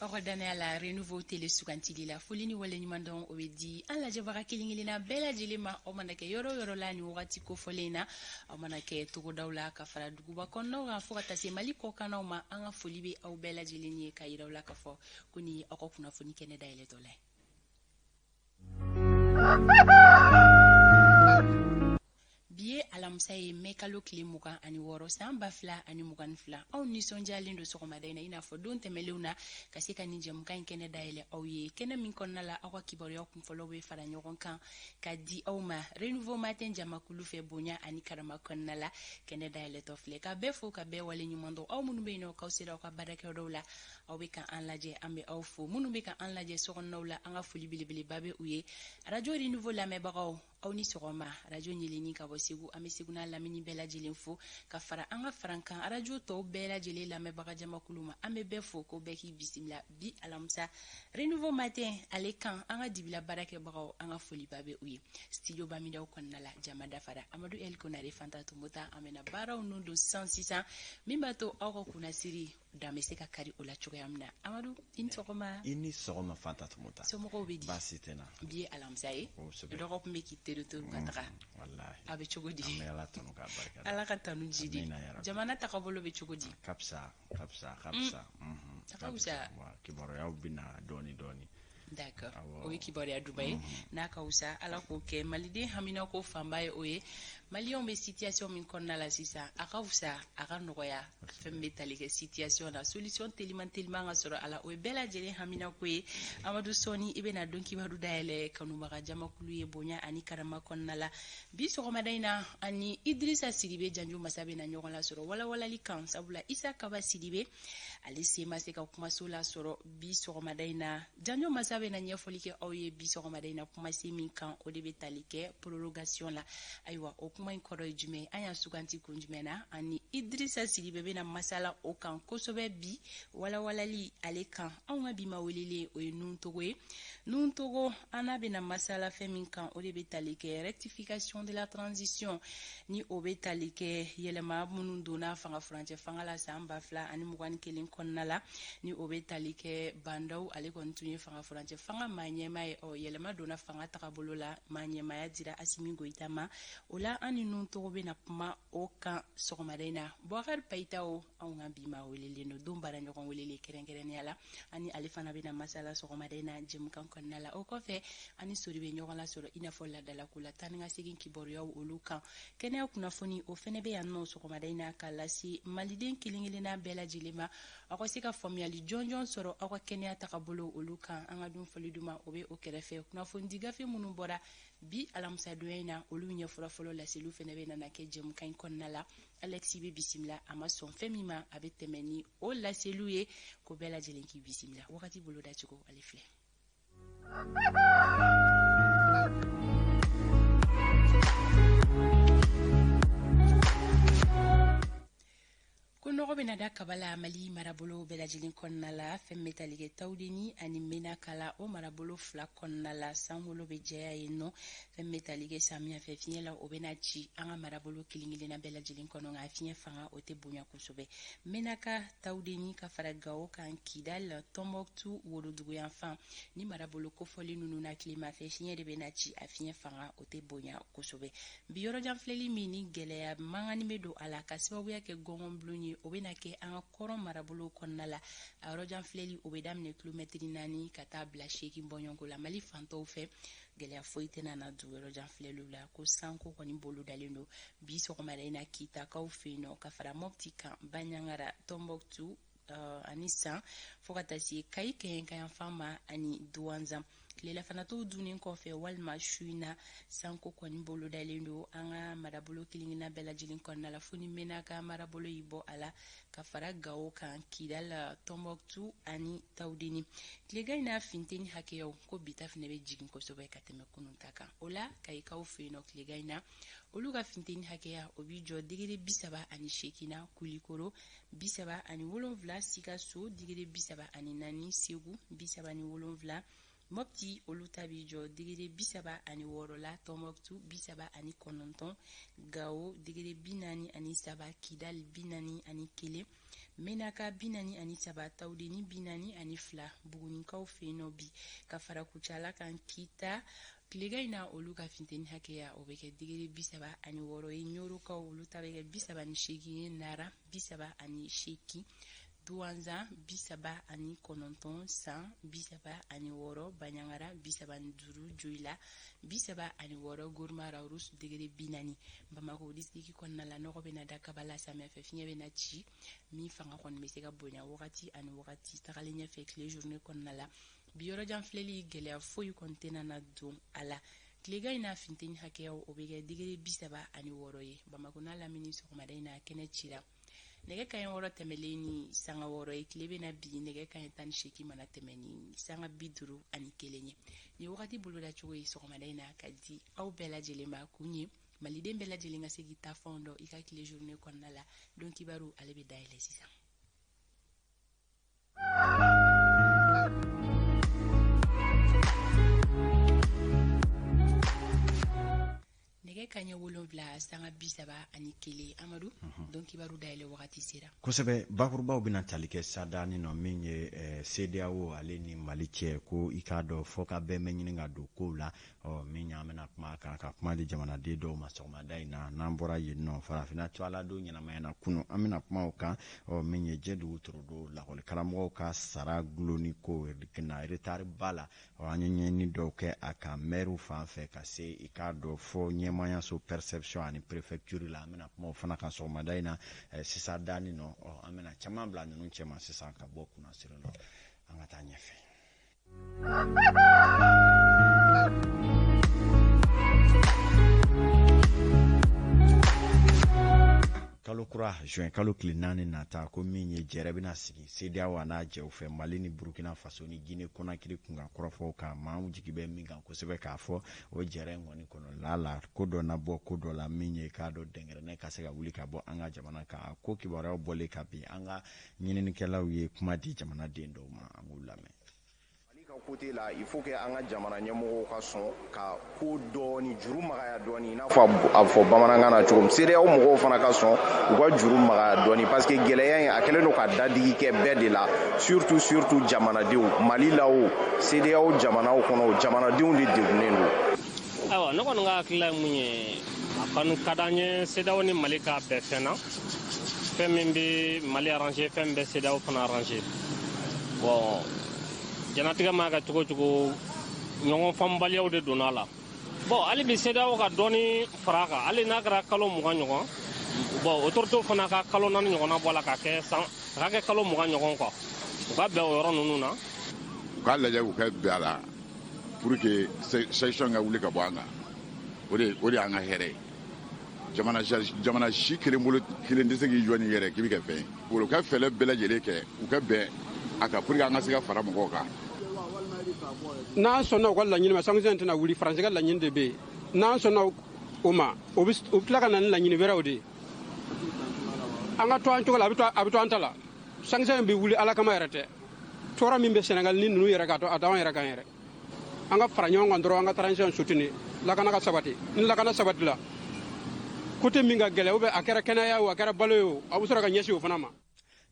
aw ka dannaya la Renouveau Télé sugantili la. Foli ni waleɲumandɔn o bɛ di an lajɛbaga kelen kelenna bɛɛ lajɛlen ma, aw mana kɛ yɔrɔ o yɔrɔ la nin wagati kofɔlen in na, aw mana kɛ togodaw la ka fara duguba kɔnɔnaw kan fo ka taa se Mali kɔkannaw ma. An ka foli bɛ aw bɛɛ lajɛlen ye ka yira aw la k'a fɔ ko nin ye aw ka kunnafoni kɛnɛ dayɛlɛtɔla ye. Bi ye alamisa ye, mɛ kalo tile 26, san 2022. Anw nisɔndiyalen don sɔgɔmada in na, i n'a fɔ don tɛmɛlenw na, ka se ka nin jɛmukan in kɛnɛ dayɛlɛ aw ye, kɛnɛ min kɔnɔna la aw ka kibaruya kunfɔlɔw bɛ fara ɲɔgɔn kan ka di aw ma Renouveau Matin jamakulu fɛ, bonya ani karama kɔnɔna la. Kɛnɛ dayɛlɛtɔ filɛ, ka bɛɛ fo ka bɛɛ wale ɲuman dɔn. Aw minnu bɛ yen nɔ k'aw sera aw ka baarakɛyɔrɔw la, aw bɛ ka an lajɛ, an bɛ aw fo. Minnu bɛ ka an lajɛ sokɔnɔnaw la, an ka foli belebeleba bɛ u ye. Radio Renouveau lamɛnbagaw, aw ni sɔgɔma. Arajo ɲeleni ka bɔ Segu, an bɛ Segu n'a lamini bɛɛ lajɛlen fo ka fara an ka farankan arajo tɔw bɛɛ lajɛlen lamɛnbaga jamakulu ma. An bɛ bɛɛ fo ko bɛɛ k'i bisimila bi alamisa Renouveau Matin ale kan. An ka dibila baarakɛbagaw, an ka foliba bɛ u ye. Studio Bamidaw kɔnɔna la, jama dafara. Amadu El Konare, Fanta Tumota, an bɛna baaraw nun don sisan sisan, min b'a to aw ka kunnasiri dan bɛ se ka kari o la cogoya min na. Amadu, i ni sɔgɔma. I ni sɔgɔma, Fanta Tumota. Somɔgɔw bɛ di? Baasi tɛ na. Bi ye alamisa ye. Kosɛbɛ. Dɔgɔkun bɛ k'i tereto ka taga. Walahi. A bɛ cogo di? An bɛ Ala tanu k'a barika da. Ala ka tanu jidi. Amina ya Rabbi. Jamana tagabolo bɛ cogo di? Ka fisa, ka fisa, ka fisa. A ka fisa. Wa kibaruyaw bɛ na dɔɔni dɔɔni. D'accord. Awɔ. O ye kibaruya duba ye. N'a ka fisa, Ala k'o kɛ. Maliden haminako fanba ye o ye. Maliyɛnw bɛ situation min kɔnɔna la sisan, a ka fisa, a ka nɔgɔya. Fɛn bɛ tali kɛ situation na, solution teliman teliman ka sɔrɔ a la, o ye bɛɛ lajɛlen haminako ye. Amadu, sɔɔni i bɛna don kibaru dayɛlɛ kanubaga jamakulu ye bonya ani karama kɔnɔna la. Bi sɔgɔmada in na, ani Idrissa Sidibe Janjo Masa bɛna ɲɔgɔn lasɔrɔ walawalali kan, sabula Isa Kaba Sidibe, ale sen ma se ka kumaso lasɔrɔ bi sɔgɔmada in na. Janjo Masa bɛna ɲɛfɔli kɛ aw ye bi sɔgɔmada in na kumasen min kan, o de bɛ tali kɛ prorogation la. Ayiwa, o kuma in kɔrɔ ye jumɛn? An y'a suganti kun jumɛn na? Ani Idrissa Sidibe bɛna masala o kan kosɛbɛ bi walawalali ale kan. Anw ka bi ma welelen, o ye Nun Togo ye. Nun Togo, an n'a bɛna masala fɛn min kan, o de bɛ tali kɛ rectification de la transition, ni o bɛ tali kɛ yɛlɛma minnu donna fanga furancɛ fanga la san 2021 kɔnɔna la, ni o bɛ tali kɛ Bah N'Daw, ale kɔni tun ye fanga furancɛ fanga maa ɲɛmaa ye. Ɔ yɛlɛma donna fanga tagabolo la, maa ɲɛmaaya dira Asimi Goyita ma. O la, an ni Nun Togo bɛna kuma o kan sɔgɔmada in na. Bɔkari Payitaw, anw ka bi maa welelen don, don baara ɲɔgɔn welelen kɛrɛnkɛrɛnnenya la, ani ale fana bɛna masala sɔgɔmada in na jɛmukan kɔnɔna la. O kɔfɛ, ani Sori bɛ ɲɔgɔn lasɔrɔ i n'a fɔ laadalako la, taa ni ka segin kibaruyaw olu kan. Kɛnɛya kunnafoni, o fɛnɛ bɛ yan nɔ sɔgɔmada in na ka lase maliden kelen kelenna bɛɛ lajɛlen ma, aw ka se ka faamuyali jɔnjɔn sɔrɔ aw ka kɛnɛya tagabolo olu kan. An ka dun fɔli duman, o bɛ o kɛrɛfɛ. Kunnafonidi gafe minnu bɔra bi alamisadonya in na, olu ɲɛfɔra fɔlɔ, laseliw fɛnɛ bɛ nana kɛ jɛmukan in kɔnɔna la. Alexi bɛ bisimila, a ma sɔn fɛn min ma, a bɛ tɛmɛ ni o laseliw ye, ko bɛɛ lajɛlen k'i bisimila. Wagati boloda cogo, ale filɛ. Ko nɔgɔ bɛna da kaba la Mali marabolo bɛɛ lajɛlen kɔnɔna la. Fɛn bɛ tali kɛ Tawudeni ani Menaka la, o marabolo fila kɔnɔna la, sankolo bɛ jɛya yen nɔ. Fɛn bɛ tali kɛ samiya fɛ fiɲɛ la, o bɛna ci an ka marabolo kelen kelenna bɛɛ lajɛlen kɔnɔ, nka fiɲɛ fanga o tɛ bonya kosɛbɛ. Menaka, Tawudeni ka fara Gawo kan, Kidal, Tɔnbɔkutu woroduguyanfan ni marabolo kofɔlen ninnu na, tilema fɛ fiɲɛ de bɛna ci, a fiɲɛ fanga o tɛ bonya kosɛbɛ. Bi yɔrɔjan filɛli min ni gɛlɛya mankanni bɛ don a la ka sababuya kɛ gɔngɔnbulon ye, o bɛna kɛ an ka kɔrɔn marabolo kɔnɔna la. A yɔrɔjan filɛli, o bɛ daminɛ kilomɛtiri 4 ka taa bila 8 bɔɲɔgɔnko la. Mali fantɔw fɛ, gɛlɛya foyi tɛna na don yɔrɔjan filɛliw la, ko sanko kɔni bolo dalen don bi sɔgɔmada in na Kitakaw fɛ yen nɔ, ka fara Mɔpti kan, Baɲangara, Tɔnbɔkutu ani San, fo ka taa se Kayi kɛɲɛkayanfan ma ani Duwanzan. Tilelafanatɔw dunnen kɔfɛ walima su in na, sanko kɔni bolo dalen don an ka marabolo kelenkelenna bɛɛ lajɛlen kɔnɔna la, fo ni Menaka marabolo y'i bɔ a la ka fara Gawo kan, Kidal, Tɔnbɔkutu ani Tawudeni. Tilegan in na funteni hakɛyaw, ko bi ta fɛnɛ bɛ jigin kosɛbɛ ka tɛmɛ kunun ta kan. O la, Kayikaw fɛ yen nɔ, tilegan in na olu ka funteni hakɛya, o b'i jɔ digiri 38 na, Kulikoro 37, Sikaso digiri 34, Segu 37, Mɔpti olu ta b'i jɔ digiri 36 la, Tɔnbɔkutu 39, Gawo digiri 43, Kidal 41. Menaka 43, Tawudeni 42, Bugunikaw fɛ yen nɔ bi ka fara Kucala kan Kita tilegan in na olu ka funteni hakɛya o bɛ kɛ degré 36 ye. Ɲorokaw olu ta bɛ kɛ 38 ye, Nara 38, Duwanzan 39, San 36, Baɲangara 35, Joyila 36, Goroma Rawurus degré 40. Bamakɔ district kɔnɔna la nɔgɔ bɛna da kaba la, samiyɛfɛ fiɲɛ bɛna ci min fanga kɔni bɛ se ka bonya wagati ani wagati tagalen ɲɛfɛ tile journée kɔnɔna la. Bi yɔrɔjan filɛli gɛlɛya foyi kɔni tɛna na don a la. Tilegan in na funteni hakɛyaw o bɛ kɛ degré 36 ye. Bamakɔ n'a lamini sɔgɔmada in na kɛnɛ cira nɛgɛ kanɲɛ 6 tɛmɛlen ni sanga 6 ye. Tile bɛna bi nɛgɛ kanɲɛ 18 mana tɛmɛ ni sanga 51 ye. Nin wagati bolodacogo ye sɔgɔmada in na ka di aw bɛɛ lajɛlen ma kun ye maliden bɛɛ lajɛlen ka se k'i ta fɛnw dɔn i ka tile journée kɔnɔna la. Don kibaru ale bɛ dayɛlɛ sisan. Nɛgɛ kanɲɛ 7 sanga 31. Amadu, don kibaru dayɛlɛ wagati sera. Kosɛbɛ, bakurubaw bɛna tali kɛ sadani nɔ min ye CEDEAO ale ni Mali cɛ, ko i k'a dɔn fɔ ka bɛn bɛ ɲini ka don kow la. Ɔ min y'an bɛna kuma kan ka kuma di jamanaden dɔw ma sɔgɔmada in na. N'an bɔra yen nɔ, farafinna tɔgɔladon ɲɛnamayana kunu, an bɛna kuma o kan. Ɔ min ye Jɛdugu Torodo lakɔli karamɔgɔw ka sara gulonni ko na retard ba la. Ɔ an ye ɲɛɲini dɔw kɛ a kan mɛriw fan fɛ ka se i k'a dɔn fɔ ɲɛmaayaso perception ani préfecture la. An bɛna kuma o fana kan sɔgɔmada in na sisan daani nɔ. Ɔ an bɛna caman bila ninnu cɛma sisan ka bɔ kunnasiri nɔ. An ka taa ɲɛfɛ. Kalo kura juin kalo tile 4 nata, ko min ye jɛrɛ bɛna sigi CEDEAO a n'a jɛw fɛ Mali ni Burukina Faso ni Guinée Conakry kunkan kɔrɔfɔw kan. Maaw jigi bɛ min kan kosɛbɛ k'a fɔ o jɛrɛ in kɔni kɔnɔ la la ko dɔ na bɔ ko dɔ la min ye k'a dɔn dɛnkɛrɛnɛ ka se ka wuli ka bɔ an ka jamana kan. Ko kibaruyaw bɔlen ka bin, an ka ɲininikɛlaw ye kuma di jamanaden dɔw ma, an k'u lamɛn. Côté la, il faut que an ka jamana ɲɛmɔgɔw ka sɔn ka ko dɔɔni juru magaya dɔɔni, i n'a fɔ a fɔ bamanankan na cogo min. CEDEAO mɔgɔw fana ka sɔn u ka juru magaya dɔɔni, parce que gɛlɛya in a kɛlen don ka dadigi kɛ bɛɛ de la, surtout jamanadenw Mali la o CEDEAO jamanaw kɔnɔ, jamanadenw de degunnen don. Ayiwa, ne kɔni ka hakilila ye mun ye, a kɔni ka d'an ye CEDEAO ni Mali ka bɛn fɛn na, fɛn min bɛ Mali arranger, fɛn min bɛ CEDEAO fana arranger. Bon, jɛnatigɛ ma kɛ cogo cogo, ɲɔgɔn faamubaliyaw de donna a la. Bon, hali bi CEDEAO ka dɔɔni fara a kan, hali n'a kɛra kalo 20 ɲɔgɔn. Bon, autorité fana ka kalo 4 ɲɔgɔnna bɔ a la ka kɛ san, a ka kɛ kalo 20 ɲɔgɔn quoi. U ka bɛn o yɔrɔ ninnu na. U k'a lajɛ u ka bɛn a la pour que sanction ka wuli ka bɔ an kan. O de y'an ka hɛrɛ ye. Jamana si kelen bolo kelen tɛ se k'i jɔ n'i yɛrɛ k'i bɛ kɛ fɛn ye. U ka fɛɛrɛ bɛɛ lajɛlen kɛ u ka bɛn a kan pour que an ka se ka fara mɔgɔw kan. N'an sɔnna u ka laɲini ma, sanction tɛna wuli. Faransi ka laɲini de bɛ yen. N'an sɔnna o ma, o bɛ tila ka na ni laɲini wɛrɛw de ye. An ka to an cogo la, a bɛ to an ta la. Sanction in bɛ wuli Ala kama yɛrɛ tɛ. Tɔɔrɔ min bɛ Senegal ni ninnu yɛrɛ kan, a t'anw yɛrɛ kan yɛrɛ. An ka fara ɲɔgɔn kan dɔrɔn, an ka transition soutenir, lakana ka sabati. Ni lakana sabatila, côté min ka gɛlɛn, ou bien a kɛra kɛnɛya ye o, a kɛra balo ye o, a bɛ sɔrɔ ka ɲɛsin o fana ma.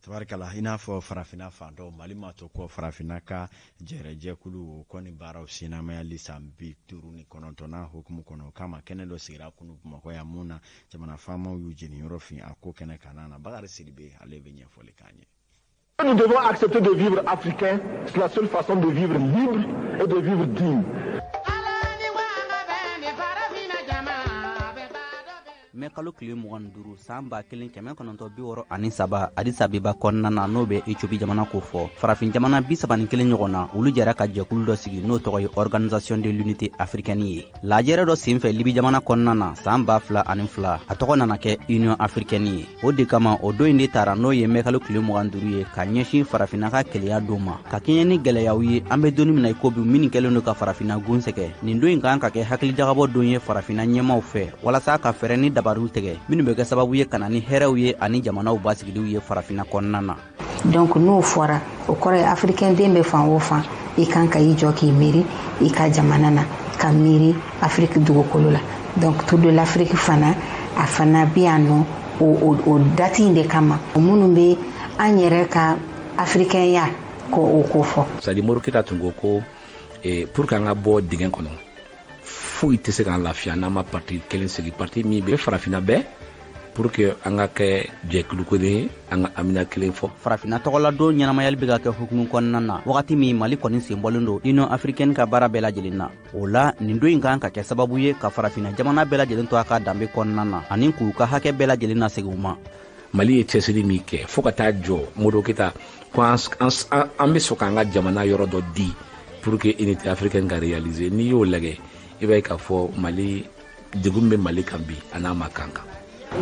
Tabarikala, i n'a fɔ farafinna fan dɔw, Mali ma to kɔ farafinna ka jɛrɛjɛkulu o kɔni baaraw sennamayali san 59nan hukumu kɔnɔ. O kama kɛnɛ dɔ sigira kunu Bamakɔ yan mun na jamana faamaw y'u jeniyɔrɔ fin a ko kɛnɛ kan na. Bakari Sidibe ale bɛ ɲɛfɔli k'an ye. Nous devons accepter de vivre africain, c'est la seule façon de vivre libre et de vivre digne. Mɛ kalo tile 25 san 1963 Addis Abeba kɔnɔna na, n'o bɛ Ethiopie jamana ko fɔ, farafin jamana 31 ɲɔgɔn na, olu jɛra ka jɛkulu dɔ sigi n'o tɔgɔ ye Organisation de l'Unité africaine ye. Lajɛrɛ dɔ senfɛ Libi jamana kɔnɔna na san 2002, a tɔgɔ nana kɛ Union africaine ye. O de kama o don in de taara, n'o ye mɛ kalo tile 25 ye, ka ɲɛsin farafinna ka keleya don ma, ka kɛɲɛ ni gɛlɛyaw ye an bɛ donni min na i ko bi minnu kɛlen don ka farafinna gun sɛgɛ. Nin don in kan ka kɛ hakilijagabɔ don ye farafinna ɲɛmaaw fɛ, walasa ka fɛɛrɛ ni dabariw tigɛ minnu bɛ kɛ sababu ye ka na ni hɛrɛw ye ani jamanaw basigiliw ye farafinna kɔnɔna na. Donc n'o fɔra, o kɔrɔ ye africain den bɛ fan o fan, i kan ka i jɔ k'i miiri i ka jamana na, ka miiri Afrique dugukolo la. Donc Tour de l'Afrique fana, a fana bɛ yan nɔ o date in de kama. Minnu bɛ An yɛrɛ ka afrikɛnya ko o ko fɔ. C'est-à-dire Modibo Keyita tun ko ko pour que an ka bɔ dingɛ kɔnɔ, foyi tɛ se k'an lafiya n'an ma parti kelen sigi, parti min bɛ farafinna bɛɛ, pour que an ka kɛ jɛkulu kelen ye, an ka amina kelen fɔ. Farafinna tɔgɔladon ɲɛnamayali bɛ ka kɛ hukumu kɔnɔna na, wagati min Mali kɔni sen bɔlen don Union africaine ka baara bɛɛ lajɛlen na. O la, nin don in kan ka kɛ sababu ye ka farafinna jamana bɛɛ lajɛlen to a ka danbe kɔnɔna na ani k'u ka hakɛ bɛɛ lajɛlen nasegin u ma. Mali ye cɛsiri min kɛ fo ka taa jɔ Modibo Keyita ko an bɛ sɔn k'an ka jamana yɔrɔ dɔ di pour que unité africaine ka réaliser, n'i y'o lajɛ, i b'a ye k'a fɔ Mali degun bɛ Mali kan bi, a n'a ma kan kan.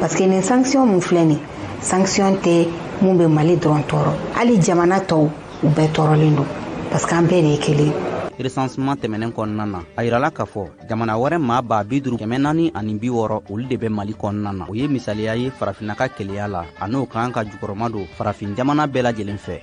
Parce que nin sanction mun filɛ nin, sanction tɛ mun bɛ Mali dɔrɔn tɔɔrɔ, hali jamana tɔw, u bɛɛ tɔɔrɔlen don, parce que an bɛɛ de ye kelen. Recensement tɛmɛnen kɔnɔna na, a yirala k'a fɔ jamana wɛrɛ maa 50,460, olu de bɛ Mali kɔnɔna na. O ye misaliya ye farafinna ka keleya la, a n'o kan ka jukɔrɔma don farafin jamana bɛɛ lajɛlen fɛ.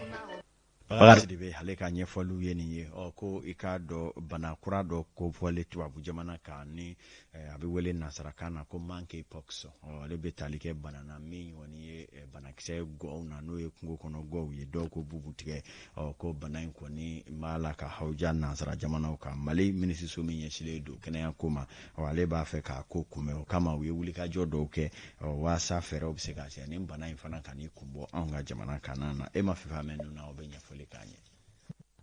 Bakari Sidibe, ale ka ɲɛfɔliw ye nin ye. Ɔ, ko i k'a dɔn, bana kura dɔ ko fɔlen tubabu jamana kan ni a bɛ wele nansarakan na ko monkey pox. Ɔ, ale bɛ tali kɛ bana na min kɔni ye banakisɛ gɔw na, n'o ye kungo kɔnɔ gɔw ye, dɔw ko bubutigɛ. Ɔ, ko bana in kɔni b'a la ka hawuja nansara jamanaw kan. Mali minisiriso min ɲɛsinnen don kɛnɛya ko ma, ɔ, ale b'a fɛ k'a ko kunbɛn. O kama, u ye wulikajɔ dɔw kɛ, ɔ, waasa fɛɛrɛw bɛ se ka se ni bana in fana ka n'i kun bɔ anw ka jamana kan na. E ma fɛn mɛn ninnu na, o bɛ ɲɛfɔli k'an ye.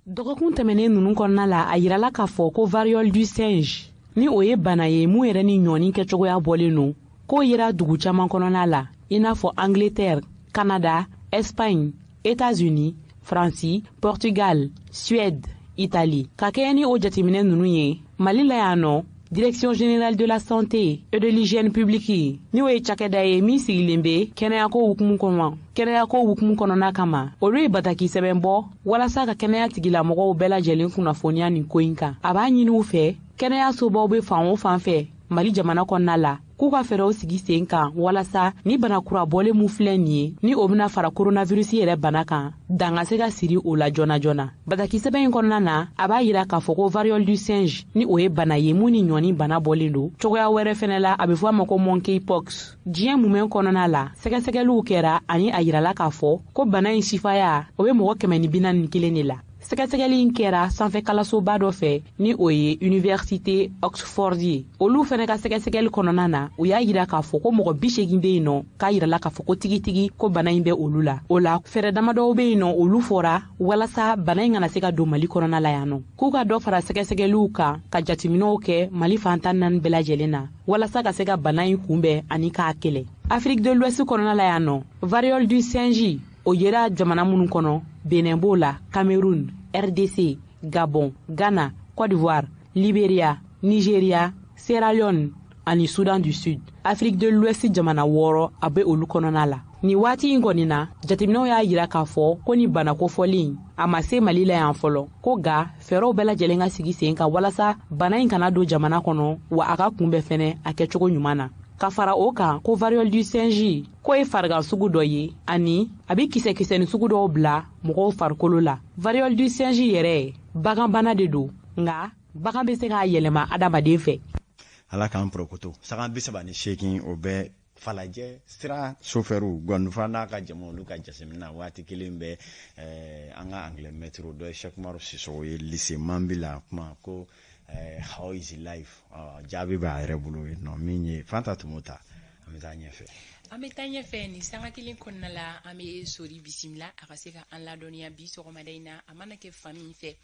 Dɔgɔkun tɛmɛnen ninnu kɔnɔna la, a yirala k'a fɔ ko variole du singe, ni o ye bana ye mun yɛrɛ ni ɲɔni kɛcogoya bɔlen don, k'o yera dugu caman kɔnɔna la, i n'a fɔ Angleterre, Canada, Espagne, États-Unis, Faransi, Portugal, Suède, Italie. Ka kɛɲɛ ni o jateminɛ ninnu ye, Mali la yan nɔ, Direction générale de la santé et de l'hygiène publique, ni o ye cakɛda ye min sigilen bɛ kɛnɛyako hukumu kɔnɔ, kɛnɛyako hukumu kɔnɔna kama, olu ye bataki sɛbɛn bɔ walasa ka kɛnɛya tigilamɔgɔw bɛɛ lajɛlen kunnafoniya nin ko in kan. A b'a ɲini u fɛ, kɛnɛyasobaw bɛ fan o fan fɛ Mali jamana kɔnɔna la, k'u ka fɛɛrɛw sigi sen kan walasa ni bana kura bɔlen mun filɛ nin ye, ni o bɛna fara coronavirus yɛrɛ bana kan, dan ka se ka siri o la joona joona. Bataki sɛbɛn in kɔnɔna na, a b'a yira k'a fɔ ko variole du singe, ni o ye bana ye mun ni ɲɔni bana bɔlen don, cogoya wɛrɛ fɛnɛ la, a bɛ fɔ a ma ko monkey pox. Diɲɛ mumɛn kɔnɔna la, sɛgɛsɛgɛliw kɛra ani a yirala k'a fɔ ko bana in sifaya, o bɛ mɔgɔ 141 de la. Sɛgɛsɛgɛli in kɛra sanfɛ kalansoba dɔ fɛ, ni o ye Université Oxford ye. Olu fɛnɛ ka sɛgɛsɛgɛli kɔnɔna na, u y'a yira k'a fɔ ko mɔgɔ 80 bɛ yen nɔ k'a yirala k'a fɔ ko tigitigi ko bana in bɛ olu la. O la, fɛɛrɛ damadɔw bɛ yen nɔ, olu fɔra walasa bana in kana se ka don Mali kɔnɔna la yan nɔ, k'u ka dɔ fara sɛgɛsɛgɛliw kan, ka jateminɛw kɛ Mali fan 14 bɛɛ lajɛlen na walasa ka se ka bana in kunbɛn ani k'a kɛlɛ. Afrique de l'Ouest kɔnɔna la yan nɔ, variole du singe o yera jamana minnu kɔnɔ, Benin b'o la, Cameroun, RDC, Gabon, Ghana, Côte d'Ivoire, Libéria, Nigeria, Sierra Leone ani Soudan du Sud. Afrique de l'Ouest jamana 6, a bɛ olu kɔnɔna la. Nin waati in kɔni na, jateminɛw y'a yira k'a fɔ ko ni bana kofɔlen a ma se Mali la yan fɔlɔ, ko nka fɛɛrɛw bɛɛ lajɛlen ka sigi sen kan walasa bana in kana don jamana kɔnɔ, wa a ka kunbɛn fɛnɛ a kɛcogo ɲuman na. Ka fara o kan, ko variole du singe k'o ye farigan sugu dɔ ye ani a bɛ kisɛ-kisɛnin sugu dɔw bila mɔgɔw farikolo la. Variole du singe yɛrɛ, baganbana de don, nka bagan bɛ se k'a yɛlɛma adamaden fɛ. Ala k'an porokoto. Saga 38, o bɛ Falajɛ sira sofɛriw Gɔndufa n'a ka jama, olu ka jateminɛ waati kelen bɛ an ka anglais maître dɔ ye, Cheikh Umaru Sisɔgɔ ye, lycée Manbila kuma ko how is life? Jaabi b'a yɛrɛ bolo yen nɔ. Min ye Fanta Tumu ta, an bɛ taa ɲɛfɛ. An bɛ taa ɲɛfɛ nin sanga kelen kɔnɔna la. An bɛ Sori bisimila a ka se ka an ladɔnniya bi sɔgɔmada in na, a mana kɛ fan min fɛ,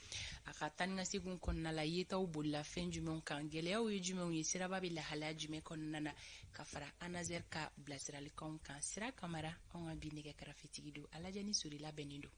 a ka taa ni ka seginw kɔnɔna la, yetaw bolila fɛn jumɛnw kan, gɛlɛyaw ye jumɛnw ye, siraba bɛ lahalaya jumɛn kɔnɔna na, ka fara Anazer ka bilasiralikanw kan. Sira Kamara, anw ka bi nɛgɛ karafetigi don. A lajɛ ni Sori labɛnnen don.